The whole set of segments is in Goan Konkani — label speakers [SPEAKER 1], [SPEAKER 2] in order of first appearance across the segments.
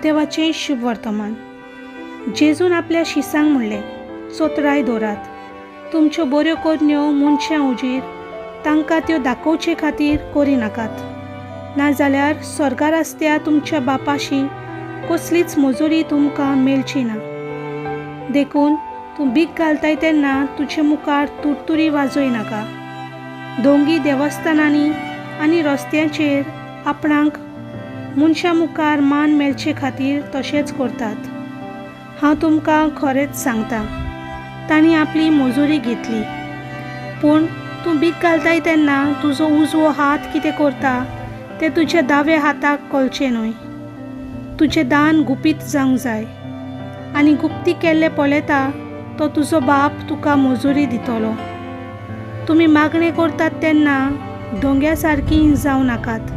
[SPEAKER 1] मातेवाचें शुभ वर्तमान. जेजून आपल्या शिसांक म्हणलें, चोतराय दवरात, तुमच्यो बऱ्यो करण्यो मनशां हुजीर तांकां त्यो दाखोवचे खातीर करिनाकात, नाजाल्यार स्वर्गार आसत्या तुमच्या बापाशी कसलीच मजुरी तुमकां मेळची ना. देखून तूं भीक घालताय तेन्ना तुजे मुखार तुरतुरी वाजय नाका. दोंगी देवस्थानांनी आनी रस्त्यांचेर आपणाक मनशां मुखार मान मेळचे खातीर तशेंच करतात. हांव तुमकां खरेंच सांगता, तांणी आपली मजुरी घेतली. पूण तूं भीक घालताय तेन्ना तुजो उजवो हात कितें करता तें तुज्या दाव्या हाताक कळचें न्हय. तुजें दान गुपीत जावंक जाय आनी गुप्ती केल्लें पळयता तो तुजो बाप तुका मजुरी दितलो. तुमी मागणें करतात तेन्ना दोंग्या सारकीं जावं नाकात.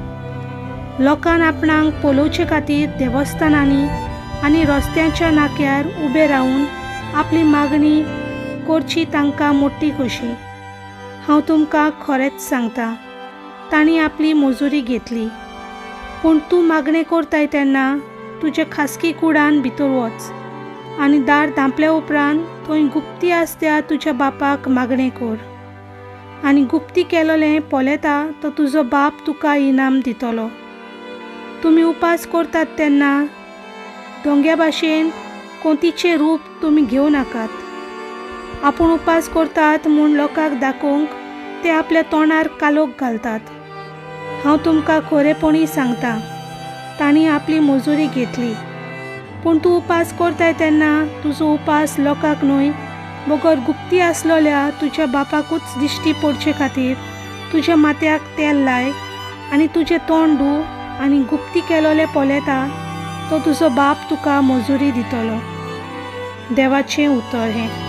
[SPEAKER 1] लोकान आपणाक पळोवचे खातीर देवस्थानांनी आनी रस्त्यांच्या नाक्यार उबे रावन आपली मागणी करची तांकां मोटी खोशी. हांव तुमकां खरेंच सांगता, तांणी आपली मजुरी घेतली. पूण तूं मागणें करताय तेन्ना तुज्या खासगी कुडान भितर वच आनी दार धांपल्या उपरांत थंय गुप्ती आसत्या तुज्या बापाक मागणें कर, आनी गुप्ती केलोलें पळयता तो तुजो बाप तुका इनाम दितलो. तुमी उपास करतात तेन्ना दोंग्या भाशेन कोंतीचें रूप तुमी घेवं नाकात. आपूण उपास करतात म्हूण लोकांक दाखोवंक ते आपल्या तोंडार कालोख घालतात. हांव तुमकां खरेपणी सांगता, तांणी आपली मजुरी घेतली. पूण तूं उपास करताय तेन्ना तुजो उपास लोकांक न्हय बगर गुप्ती आसलोल्या तुज्या बापाकूच दिश्टी पडचे खातीर तुज्या माथ्याक तेल लाय आनी तुजें तोंड धू, आनी गुप्ती केलोलें पळयता तो तुजो बाप तुका मजुरी दितलो. देवाचें उतर हें.